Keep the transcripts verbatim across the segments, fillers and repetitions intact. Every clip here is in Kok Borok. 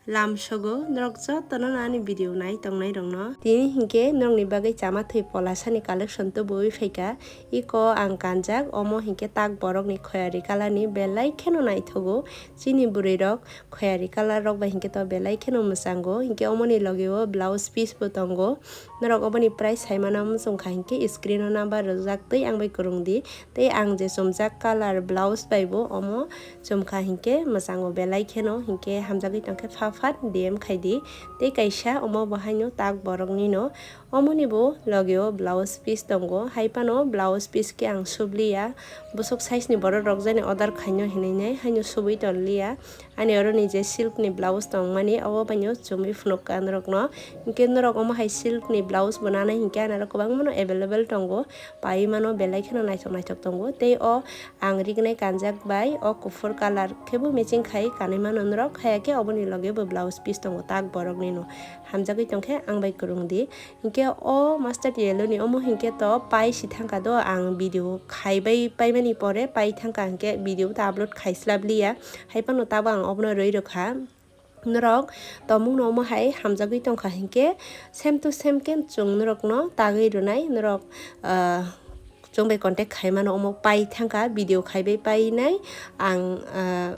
Lamsogo norok jotono ani video nai tongnai rokno. Tini hinkhe norokni bagwi chama thwi polasani collection tubuwi phaikha. Iko ang kanjak, omo hinkhe tak borokni khoyari colorni belai kheno naithogo. Chini bwrwirok khoyari color rok bai hinkhe to belai kheno mwchango. Hinkhe omoni logeo blouse piece bo tongo. Norok oboni price saimano muchungkha hinkhe screen o number rwjak twi ang bai kwrwng di. Tei ang je chumjak color blouse bai bo omo chumkha hinkhe mwchango belai kheno, hinkhe hamjagwi tongkhe pha phat D M khaidi. Tei kaisa omo bo haino tak boroknino, omoni bo logeo blouse piece tongo, haiphano blouse piece khe ang subliya, bwswk size ni borok rok jani order khaino hinwi nai haino subwi tonliya. Ani oro ni je silk ni blouse tongmani, obo baino chumui phunuk ka norok no. Hinkhe norok omo hai silk ni blouse bo nanai hinkhe ani oro kwbangma no available tongo. Pai mano belai kheno naithok naithok tongo. Tei o ang rignai kanjak bai o kuphur colour khe bo matching khai kanwi mano norok. Haya khe oboni loge bo blouse piece tongo tak borok ni no. Hamjagwi tongkhe ang bai kwrwng di. Hinkhe o mustard yellow ni omo hinkhe to pai si thangkha do, ang video khaibai paimani pore pai thangkha, hinkhe video ta upload khaislap liya, haiphano tabo ang obono rwi rwkha. Norok tomungno omo hai hamjagwi tongkha hinkhe same to same khe chwng norokno tagwi rwnai, norok, ah, chwng bai contact khaimano omo pai thangkha, video khaibai painai ang, ah,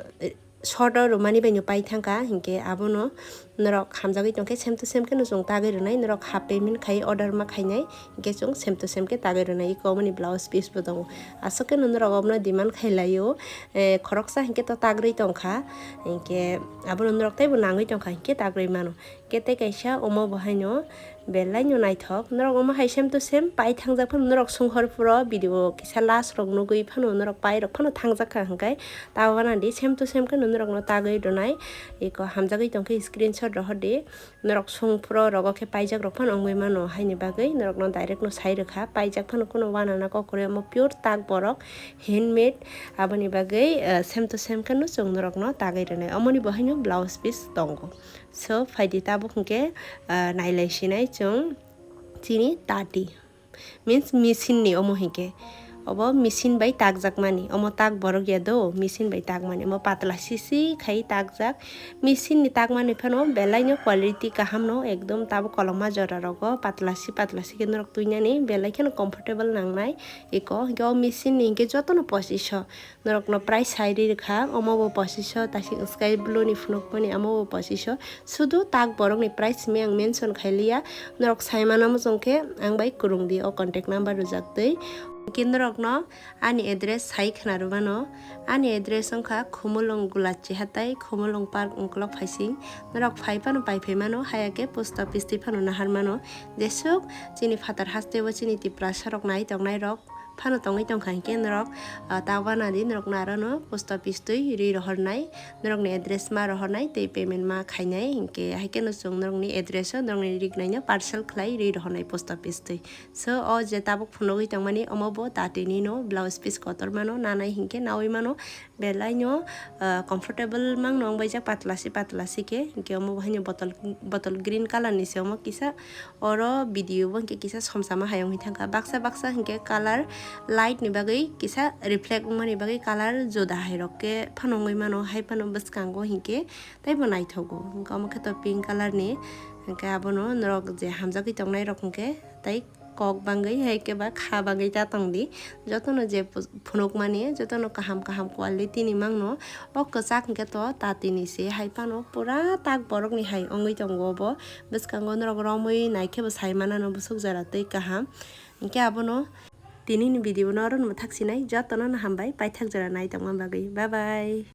short o rwmani baino pai thangkha, hinkhe abono norok hamjagwi tongkhe same to same kheno chwng tagwi rwnai, norok half payment khai order ma khainai, hinkhe chwng same to same khe tagwi rwnai. Iko omoni blouse piece bo tongo, aswk kheno norok obono demand khai laio, eh, khoroksa hinkhe to tagrwi tongkha, hinkhe abono norok teibo nangwi tongkha hinkhe tagrwi mano. Kete kaisa omo bo haino belai no naithok. Norok omo hai same to same pai thangjak phano norok sung hor phuro video kisa last rok nugwi phano norok pai rok phano thangjak kha hwnkhe tabo nang di same to same khe norok no tagwi rwnai. Iko hamjagwi tongkhe screenshot rohor di. Norok sung phuro rogo khe paijak rok phano wngwi mano, haini bagwi norok no direct no sai rwkha. Paijak phano kuno wanana kok kwrwi, omo pure tak borok handmade, aboni bagwi, eh, same to same khe no chwng norok no tagwi rwnai. Omoni bo haino blouse piece tongo. So, phaidi tabuk hinkhe, ah, nailai sinai chwng chini tati. Means machine ni omo hinkhe. Obo machine bai takjakmani. Omo tak borok ya do, machine bai takmani. Omo patla sisi khai takjak. Machine ni takmani phano belai no quality kaham no, ekdom tabuk kolokma jora rogo patla si patla si khe norok tuinani belai kheno comfortable nangnai. Eko hinkhe o machine ni hinkhe jotono pochisho. Norokno price sai ri rwkha, omo bo pochisho, tasik sky blue ni phunukmani, omo bo pochisho. Sudu tak borokni price simi ang mention khailiya, norok saimano muchung khe ang bai kwrwng di o contact number rwjak twi. Hinkhe norokno ani address sai khna rwmano, ani address wngkha Khumulwng Gulachi Hatai, Khumulwng Park Uklok Phaising. Norok phai phano pai phai mano, haya khe post office twi phano nahar mano. Jesuk chini phatar haste o chini Tiprasa rok nai tongnai rok phano tongwi tongkha hinkhe norok, ah, ta wanadi norokno arono post office twi ri rohornai, norokni address ma rohornai tei payment ma khainai, hinkhe haikhe no chwng norokni address o norokni rignai no parcel khlai ri rohornai post office twi. So o je tabuk phunugwi tongmani omo bo tatini no blouse piece kotor mano nanai hinkhe naui mano. Belai no, ah, comfortable mang no wngbaijak patla si patla si khe, hinkhe omo bo haino bottle, bottle green colour ni se omo kisa, oro video bo hinkhe kisa somsama hai wngwi thangkha, baksa baksa hinkhe colour light ni bagwi kisa reflect wngmani bagwi colour juda hai rok khe phano wngwi mano, hai phano bwskango hinkhe teibo naithogo, hinkhe omo khe to pink colour ni, hinkhe abono norok je hamjagwi tongnai rok hinkhe tei kok bangwi hai khe ba kha bangwi ta tong di. Jotono je pu-, phunukmani jotono kaham kaham quality ni mangno. O kwchak hinkhe to tatini se hai phano pura tak borokni hai wngwi tongo obo. Bwskango norok romwi nai khe bo sai manano bwswk jora twi kaham. Hinkhe abono tinini video no oro no mwthak sinai jotono no hambai paithak jora nai tongma bagwi. Bye bye.